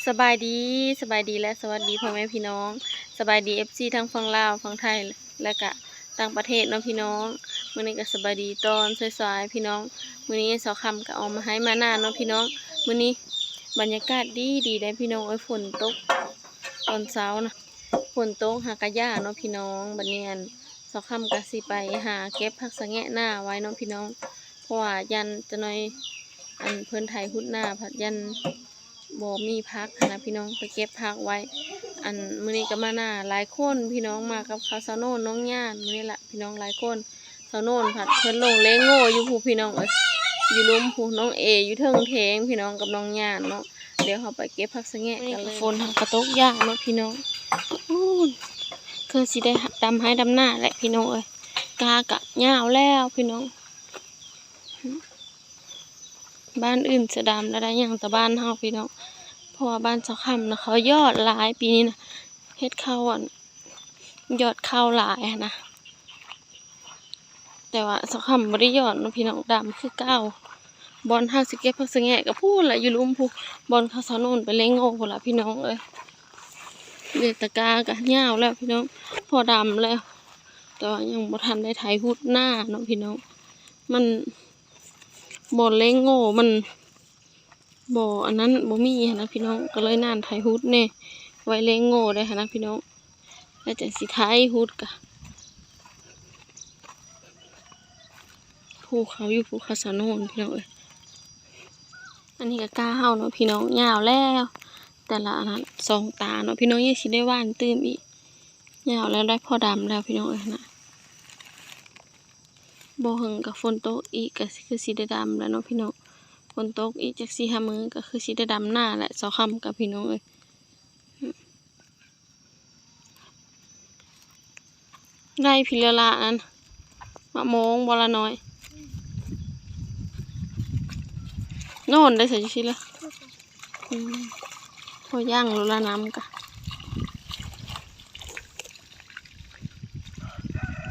ສະບາຍດີ ສະບາຍດີ ແລະ ສະຫວັດດີພໍ່ແມ່ພີ່ນ້ອງ ສະບາຍດີ ເອັຟຊີ ທັງຝັ່ງລາວ ຝັ່ງໄທ ແລະກະຕ່າງປະເທດເນາະພີ່ນ້ອງ. ມື້ນີ້ກະສະບາຍດີຕອນສາຍໆພີ່ນ້ອງ. ມື້ນີ້ສາວຄຳກະອອກມາໄຮ່ມານາເນາະພີ່ນ້ອງ. ມື້ນີ້ບັນຍາກາດດີໆ ໄດ໋ພີ່ນ້ອງເອີຍ ຝົນຕົກຕອນເຊົ້ານະ ຝົນຕົກຫາກະຢ່າເນາະພີ່ນ້ອງ. ບັດນີ້ອັນ ສາວຄຳກະຊິໄປຫາເກັບຜັກສະແງະໜ້າໄວ້ເນາະພີ່ນ້ອງ ເພາະວ່າຢ້ານຈັກໜ້ອຍ ອັນ ເພິ່ນໄຖຮຸດໜ້າ ພັດຢ້ານບໍ່ມີຜັກຫັ້ນນະພີ່ນ້ອງ ໄປເກັບຜັກໄວ້. ອັນ ມື້ນີ້ກະມາໜ້າຫຼາຍຄົນພີ່ນ້ອງ ມາກັບເຂົາ ສາວໂນນ ນ້ອງຍ່ານ ມື້ນີ້ລະພີ່ນ້ອງ ຫຼາຍຄົນ. ສາວໂນນພັດເພິ່ນລົງເລໂງ່ຢູ່ພຸ້ນພີ່ນ້ອງເອີຍ ຢູ່ລຸ່ມພຸ້ນ ນ້ອງເອຢູ່ເທິງແທ້ງພີ່ນ້ອງ ກັບນ້ອງຍ່ານເນາະ. ດຽວເຮົາໄປເກັບຜັກສະແງະກັນເລີຍ. ຝົນຫາກະຕົກຢາກເນາະພີ່ນ້ອງ. ໂອ້ຍ ຄືຊິໄດ້ດຳໄຮ່ດຳນາແຫຼະພີ່ນ້ອງເອີຍ. ກ້າກະຍາວແລ້ວພີ່ນ້ອງ. ບ້ານອື່ນສະດຳແລ້ວໄດ໋ ຍັງແຕ່ບ້ານເຮົາພີ່ນ້ອງ ເພາະວ່າບ້ານສາວຄຳນະ ເຂົາຢອດຫຼາຍປີນີ້ນະ ເຮັດເຂົ້າ ອັນ ຢອດເຂົ້າຫຼາຍຫັ້ນນະ. ແຕ່ວ່າສາວຄຳບໍ່ໄດ້ຢອດເນາະພີ່ນ້ອງ ດຳຄືເກົ່າ. ບ່ອນເຮົາຊິເກັບຜັກສະແງະກະພຸ້ນລະ ຢູ່ລຸ່ມພຸ້ນ ບ່ອນເຂົາ ສາວໂນນໄປເລໂງ່ພຸ້ນລະພີ່ນ້ອງເອີຍ. ເດ ຕະກ້າກະຍາວແລ້ວພີ່ນ້ອງ ພໍດຳແລ້ວ ແຕ່ວ່າຍັງບໍ່ທັນໄດ້ໄຖຮຸດໜ້າເນາະພີ່ນ້ອງ. ມັນ ບ່ອນເລໂງ່ມັນບໍ່ ອັນນັ້ນ ບໍ່ມີຫັ້ນນະພີ່ນ້ອງ ກະເລີຍນານໄຖຮຸດແດ່ ໄວ້ເລໂງ່ໄດ້ຫັ້ນນະພີ່ນ້ອງ. ແລ້ວຈັ່ງຊິໄຖຮຸດກະ ພູເຂົາຢູ່ ພູເຂົາ ສາວໂນນພີ່ນ້ອງເອີຍ. ອັນນີ້ກະກ້າເຮົາເນາະພີ່ນ້ອງ ຍາວແລ້ວ ແຕ່ລະອັນນັ້ນ ສອງຕາເນາະພີ່ນ້ອງ ຍັງຊິໄດ້ຫວ່ານຕື່ມອີກ. ຍາວແລ້ວໄດ໋ ພໍດຳແລ້ວພີ່ນ້ອງເອີຍນະ. ບໍ່ເຫິງກະຝົນຕົກອີກ ກະຄືຊິໄດ້ດຳແລ້ວເນາະພີ່ນ້ອງ. ຝົນຕົກອີກຈັກສີ່ຫ້າມື້ກະຄືຊິໄດ້ດຳນາແຫຼະ ສາວຄຳກັບພີ່ນ້ອງເອີຍ. ໄດ້ພີລະລະນັ້ນ ມະມ່ວງບໍ່ລະນ້ອຍ ໂນນໄດ້ໃສ່ຈັ່ງຊີ້ລະ. ອືມ ພໍຍ່າງໂລດລະນ້ຳກະ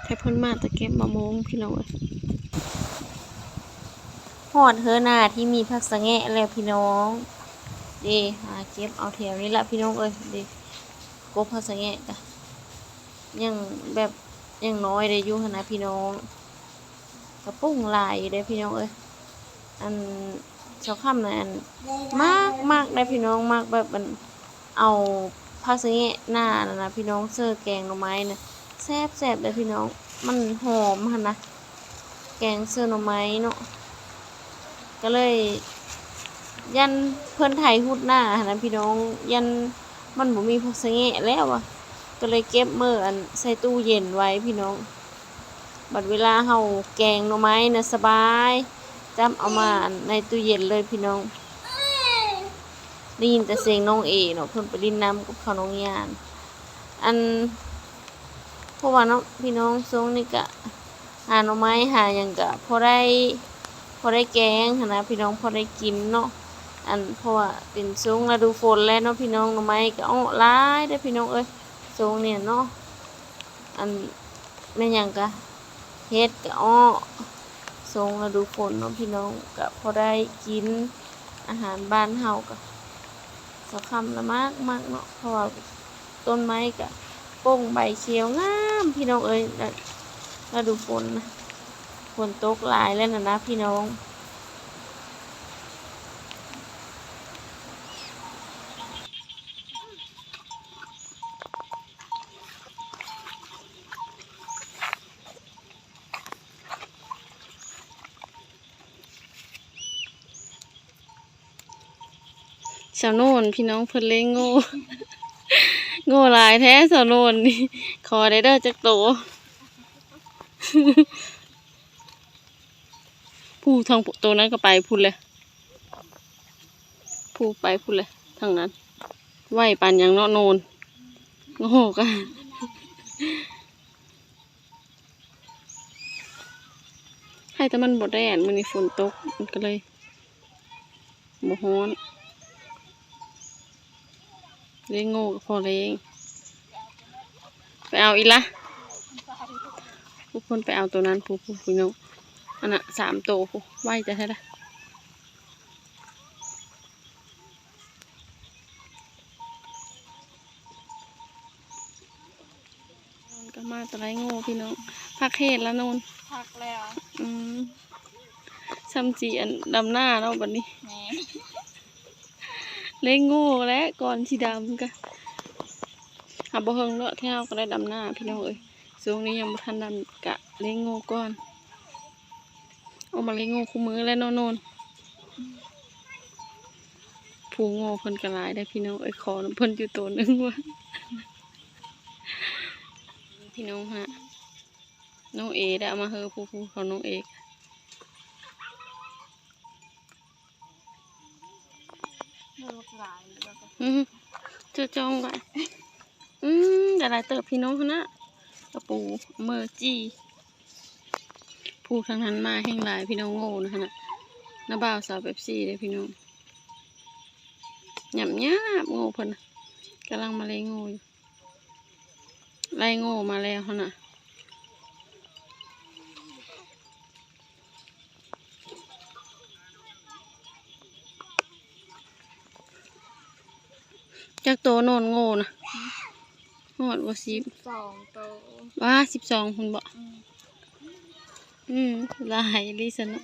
ໃຫ້ເພິ່ນມາແຕ່ເກັບມະມ່ວງພີ່ນ້ອງເອີຍ. ຮອດເຮືອນໜ້າທີ່ມີຜັກສະແງະແລ້ວພີ່ນ້ອງ ເດ ຫາເກັບເອົາແຖວນີ້ລະພີ່ນ້ອງເອີຍ. ເດ ກົກຜັກສະແງະກະຍັງແບບ ຍັງນ້ອຍໄດ້ຢູ່ຫັ້ນນະພີ່ນ້ອງ ກະປຸ້ງຫຼາຍຢູ່ເດ້ພີ່ນ້ອງເອີຍ. ອັນ ສາວຄຳນະ ອັນ ມັກ ມັກໄດ໋ພີ່ນ້ອງ ມັກແບບ ອັນ ເອົາຜັກສະແງະໜ້າຫັ້ນນະພີ່ນ້ອງ ເສີແກງໜໍ່ໄມ້ນະ ແຊບໆ ເດ້ພີ່ນ້ອງ ມັນຫອມຫັ້ນນະ ແກງເສີໜໍ່ໄມ້ເນາະ. ກະເລີຍຢ້ານເພິ່ນໄຖຮຸດໜ້າຫັ້ນນະພີ່ນ້ອງ ຢ້ານມັນບໍ່ມີຜັກສະແງະແລ້ວວ່າ ກະເລີຍເກັບມື້ ອັນ ໃສ່ຕູ້ເຢັນໄວ້ພີ່ນ້ອງ. ບັດເວລາເຮົາແກງໜໍ່ໄມ້ນະສະບາຍ ຈັບເອົາມາ ອັນ ໃນຕູ້ເຢັນເລີຍພີ່ນ້ອງ. ໄດ້ຍິນແຕ່ສຽງນ້ອງເອເນາະ ເພິ່ນໄປຫຼິ້ນນ້ຳກັບເຂົາ ນ້ອງຍ່ານ ອັນ ເພາະວ່າເນາະພີ່ນ້ອງ ຊ່ວງນີ້ກະຫາໜໍ່ໄມ້ຫາຫຍັງກະພໍໄດ້ ພໍໄດ້ແກງຫັ້ນນະພີ່ນ້ອງ ພໍໄດ້ກິນເນາະ. ອັນ ເພາະວ່າເປັນຊ່ວງລະດູຝົນແລ້ວເນາະພີ່ນ້ອງ ໜໍ່ໄມ້ກະອອກຫຼາຍເດ້ພີ່ນ້ອງເອີຍ ຊ່ວງນີ້ເນາະ. ອັນ ແມ່ນຫຍັງກະເຫັດກະອອກ ຊ່ວງລະດູຝົນເນາະພີ່ນ້ອງ ກະພໍໄດ້ກິນ ອາຫານບ້ານເຮົາກະ ສາວຄຳລະມັກ ມັກເນາະ ເພາະວ່າຕົ້ນໄມ້ກະປົ່ງໃບຂຽວງາມພີ່ນ້ອງເອີຍ. ລະ ລະດູຝົນນະ ຝົນຕົກຫຼາຍແລ້ວຫັ້ນນະພີ່ນ້ອງ. ສາວໂນນພີ່ນ້ອງ ເພິ່ນເລໂງ່ ໂງ່ຫຼາຍແທ້ສາວໂນນນີ້. ຂໍໄດ້ເດີຈັກໂຕ. ຜູ້ທາງໂຕນັ້ນກະໄປພຸ້ນແຫຼະ ຜູ້ໄປພຸ້ນແຫຼະ ທາງນັ້ນ. ໄວປານຫຍັງເນາະໂນນ ໂອ້ໂຫ ກະ ໃຫ້ແຕ່ມັນບໍ່ແດດ ມື້ນີ້ຝົນຕົກ ມັນກະເລີຍບໍ່ຮ້ອນ. ເລໂງ່ກະພໍເລງ ໄປເອົາອີກລະ ຜູ້ຄົນໄປເອົາໂຕນັ້ນ ຜູ້ ຜູ້ ພີ່ນ້ອງ ອັນນະ ສາມໂຕ ຜູ້ ໄວແທ້ໆ ລະ. ມາແຕ່ໄລ່ໂງ່ພີ່ນ້ອງ ພັກເຮັດລະໂນນ ພັກແລ້ວ ອືມ ຊ່ຳຊິອັນດຳນາເນາະບັດນີ້ ແມ່ນ ໄລ່ໂງ່ແລ້ວ ກ່ອນຊິດຳກະ ຫາບໍ່ເຫິງເນາະ ແທ້ເຮົາກະໄດ້ດຳນາພີ່ນ້ອງເອີຍ ຊ່ວງນີ້ຍັງບໍ່ທັນດຳ ກະໄລ່ໂງ່ກ່ອນ. ອອກມາເລີຍໂງ່ຄູ່ມື້ແຫຼະເນາະໂນນ ພູໂງ່ເພິ່ນກະຫຼາຍເດ້ພີ່ນ້ອງເອີຍ ຂໍນຳເພິ່ນຢູ່ໂຕໜຶ່ງວ່າ ພີ່ນ້ອງຫັ້ນນະ ນ້ອງເອໄດ້ເອົາມາເຮີຜູ້ ຜູ້ຂອງນ້ອງເອ ອືມ ເຈົ້າຈ້ອງໄວ້ ອືມ ໄດ້ຫຼາຍເຕີບພີ່ນ້ອງຫັ້ນນະ ກະປູເມີຈີ່ ຜູ້ທາງນັ້ນມາແຮງຫຼາຍພີ່ນ້ອງ ໂງ່ນະຫັ້ນນະ ນ້າບ່າວສາວເປັບຊີເດ້ພີ່ນ້ອງ ຫຍັບໆ ໂງ່ເພິ່ນນະ ກຳລັງມາໄລ່ໂງ່ຢູ່ ໄລ່ໂງ່ມາແລ້ວຫັ້ນນະ. ຈັກໂຕໂນນໂງ່ນະ? ຮອດບໍ່ສິບ? ສິບສອງໂຕ. ວ້າ ສິບສອງພຸ້ນບໍ? ອືມ ອືມ ຫຼາຍອີ່ຫຼີຊັ້ນເນາະ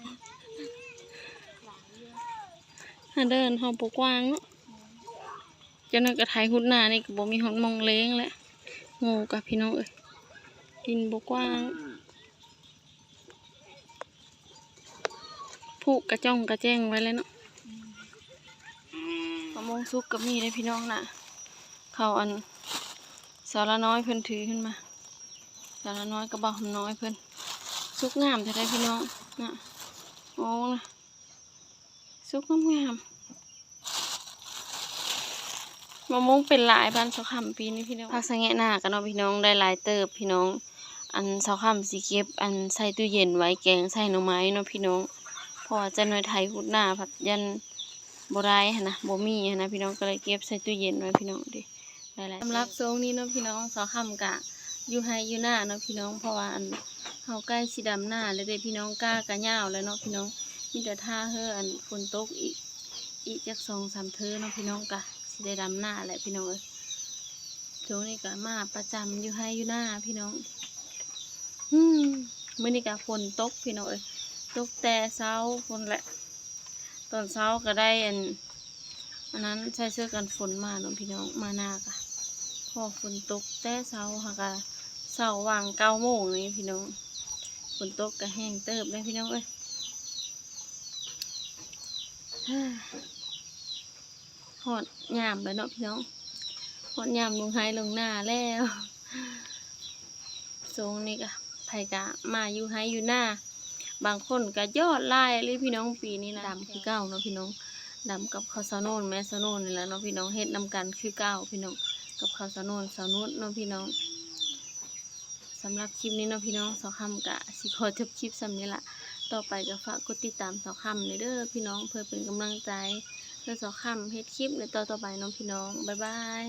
ຫາເດີນເຮົາບໍ່ກວ້າງເນາະ ອືມ ຈັ່ງນັ້ນກະໄຖຮຸດໜ້ານີ້ກະບໍ່ມີຮອດໝ່ອງເລງແຫຼະ ໂງ່ກະພີ່ນ້ອງເອີຍ ດິນບໍ່ກວ້າງ. ຜູກກະຈ່ອງກະແຈ້ງໄວ້ແລ້ວເນາະ ມະມ່ວງສຸກກະມີເດ້ພີ່ນ້ອງນະ ເຂົາອັນ ສາວລານ້ອຍເພິ່ນຖືຂຶ້ນມາ ສາວລານ້ອຍກັບບ່າວຄຳນ້ອຍເພິ່ນ ສຸກງາມແທ້ໆພີ່ນ້ອງນະ ໂອ້ນະ ສຸກງາມໆ. ມະມ່ວງເປັນຫຼາຍບ້ານສາວຄຳປີນີ້ພີ່ນ້ອງ ຜັກສະແງະໜ້າກະເນາະພີ່ນ້ອງ ໄດ້ຫຼາຍເຕີບພີ່ນ້ອງ ອັນສາວຄຳຊິເກັບອັນໃສ່ຕູ້ເຢັນໄວ້ແກງໃສ່ໜໍ່ໄມ້ເນາະພີ່ນ້ອງ ເພາະວ່າຈັກໜ້ອຍໄຖຮຸດໜ້າພັດຢ້ານບໍ່ໄດ້ຫັ້ນນະ ບໍ່ມີຫັ້ນນະພີ່ນ້ອງ ກະເລີຍເກັບໃສ່ຕູ້ເຢັນໄວ້ພີ່ນ້ອງເດ້ ສຳລັບຊ່ວງນີ້ເນາະພີ່ນ້ອງ ສາວຄຳກະຢູ່ໄຮ່ຢູ່ນາເນາະພີ່ນ້ອງ ເພາະວ່າອັນ ເຮົາໃກ້ຊິດຳນາແລ້ວເດ້ພີ່ນ້ອງ ກ້າກະຍາວແລ້ວເນາະພີ່ນ້ອງ ມີແຕ່ຖ້າເຮີອັນຝົນຕົກອີກ ອີກຈັກສອງສາມເທີເນາະພີ່ນ້ອງ ກະຊິໄດ້ດຳນາແຫຼະພີ່ນ້ອງເອີຍ ຊ່ວງນີ້ກະມາປະຈຳຢູ່ໄຮ່ຢູ່ນາພີ່ນ້ອງ ອືມ ມື້ນີ້ກະຝົນຕົກພີ່ນ້ອງເອີຍ ຕົກແຕ່ເຊົ້າພຸ້ນແຫຼະ ຕອນເຊົ້າກະໄດ້ອັນ ອັນນັ້ນ ໃສ່ເສື້ອກັນຝົນມາເນາະພີ່ນ້ອງ ມານາກະ ເພາະຝົນຕົກແຕ່ເຊົ້າ ຫາກະເຊົ້າຫວ່າງເກົ້າໂມງນີ້ພີ່ນ້ອງ ຝົນຕົກກະແຮງເຕີບເດ້ພີ່ນ້ອງເອີຍ ຮອດຍາມແລ້ວເນາະພີ່ນ້ອງ ຮອດຍາມລົງໄຮ່ລົງນາແລ້ວ ຊ່ວງນີ້ກະ ໃຜກະມາຢູ່ໄຮ່ຢູ່ນາ ບາງຄົນກະຍອດຫຼາຍອີ່ຫຼີພີ່ນ້ອງ ປີນີ້ນະ ດຳຄືເກົ່າເນາະພີ່ນ້ອງ ດຳກັບເຂົາສາວໂນນ ແມ່ສາວໂນນນີ້ແຫຼະເນາະພີ່ນ້ອງ ເຮັດນຳກັນຄືເກົ່າພີ່ນ້ອງ ກັບເຂົາສາວໂນນ ສາວນຸດເນາະພີ່ນ້ອງ. ສຳລັບຄລິບນີ້ເນາະພີ່ນ້ອງ ສາວຄຳກະຊິຂໍຈົບຄລິບສ່ຳນີ້ລະ ຕໍ່ໄປກະຝາກກົດຕິດຕາມສາວຄຳແດ່ເດີພີ່ນ້ອງ ເພື່ອເປັນກຳລັງໃຈໃຫ້ສາວຄຳເຮັດຄລິບໃນຕໍ່ໆໄປເນາະພີ່ນ້ອງ ບາຍບາຍ.